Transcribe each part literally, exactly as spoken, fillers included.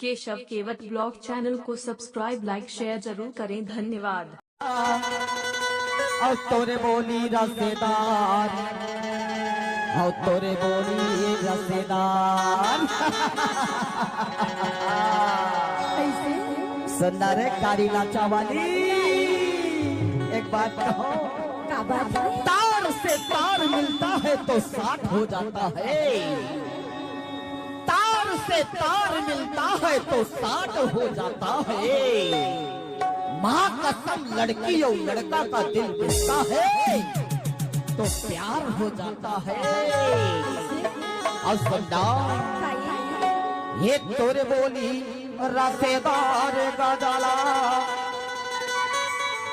केशव केवट blog channel को subscribe, लाइक, share जरूर करें। धन्यवाद। अउ तोरे बोली रसेदार, अउ तोरे बोली रसेदार। कैसे? सुन ना रे कारी लाचा वाली, एक बात कहों। का बात है? तार से तार मिलता है तो साठ हो जाता है। तार से तार मिलता है तो साठ हो जाता है। माँ कसम, लड़की और लड़का का दिल मिलता है तो प्यार हो जाता है। अउ सुन ना, ये तोरे बोली रसेदार गजला,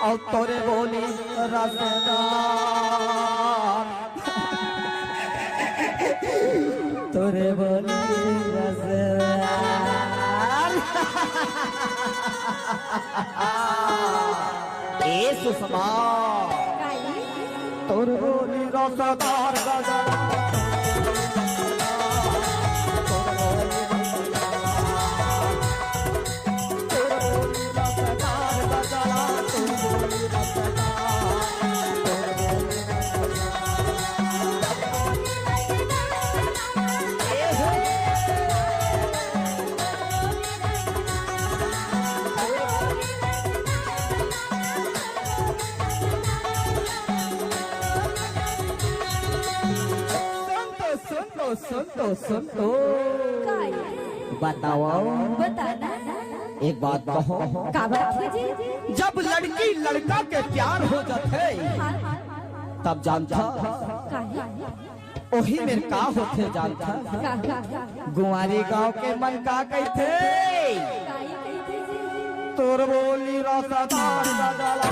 अउ तोरे बोली रसेदार, तोरे बोली रसेदार। ए सुषमा, तोरे बोली रसेदार गजला। सुन तो, सुन तो, सुन तो, सुन तो। बताओ। बता ना। एक बात कहों। का बात है जी? जब लड़की लड़का के प्यार हो जाथे, हाँ। तब जानथा, काहे? ओही मेर का होथे जानथा? का, का, का? गुआरी गांव के मन का कहिथे? काहे कहिथे जी? तोर बोली रसदार गजला।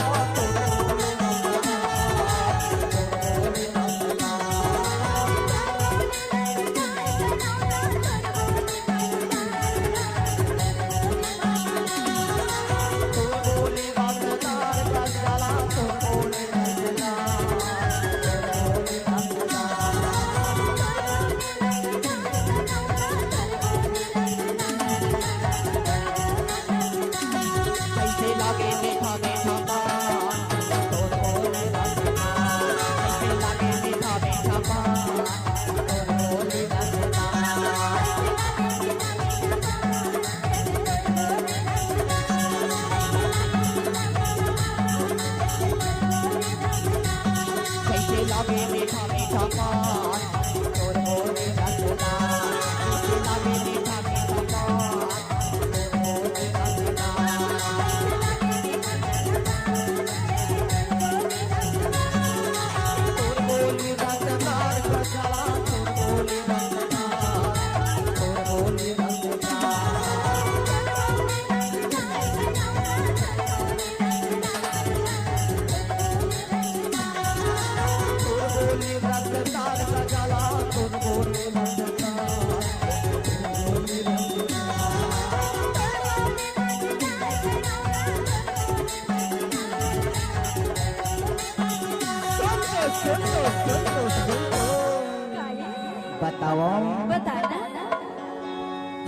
बताओ। बता ना।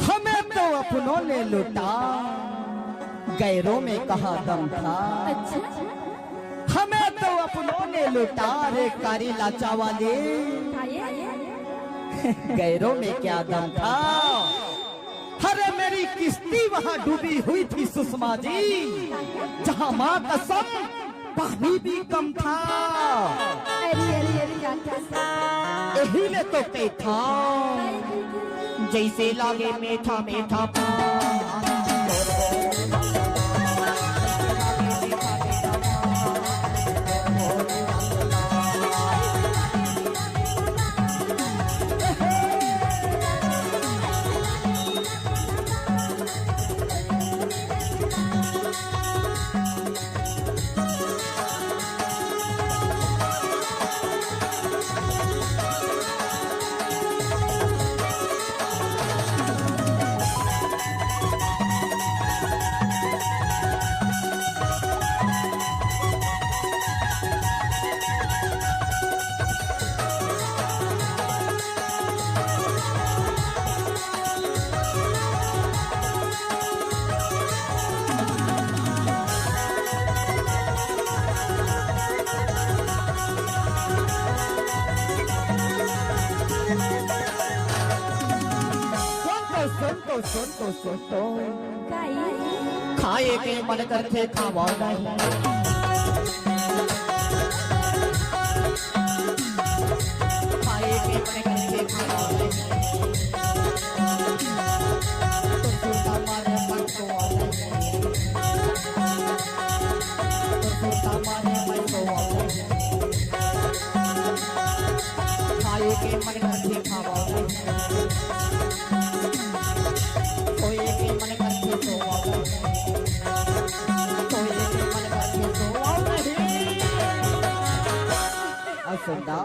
हमें तो अपनों ने लूटा, गैरों में कहाँ दम था। अच्छा। हमें तो अपनों ने लूटा रे कारी लाचा वाली। गैरों में क्या दम था। अरे मेरी किस्ती वहाँ डूबी हुई थी सुषमा जी, जहाँ माँ कसम पानी भी कम था। अरे, अरे, अरे, क्या, क्या? यही ने तो कही था, जैसे लागे मीठा मीठा पान। सुन तो, सुन तो। काई? खाए के मन करथे, खावा नहीं। खाए के मन करथे, खावा नहीं। तो सुनता मारे मन तो आ नहीं। तो सुनता मारे मन तो आ नहीं। खाए के मन करथे, खावा नहीं। सोए के मन करथे, सोवा नहीं। सोए के मन करथे, सोवा नहीं। अउ सुन ना,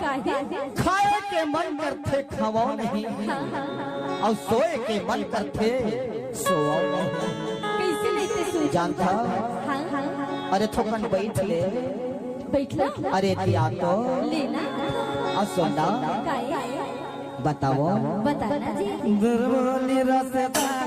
काहे? खाए के मन करथे, खावा नहीं। हाँ, हाँ। अउ सोए के मन करथे, सोवा नहीं। कइसे लेथे सूझ? जानथा? हाँ, हाँ, हाँ। अरे थोकन बइठ ले। बइठला? अरे दिया तो। लेना? अउ सुन ना। काहे? बताओ। बताना जी। दुरबोली रसदार।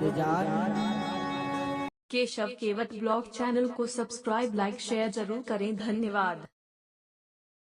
जान। केशव केवट ब्लॉग चैनल को सब्सक्राइब, लाइक, शेयर जरूर करें। धन्यवाद।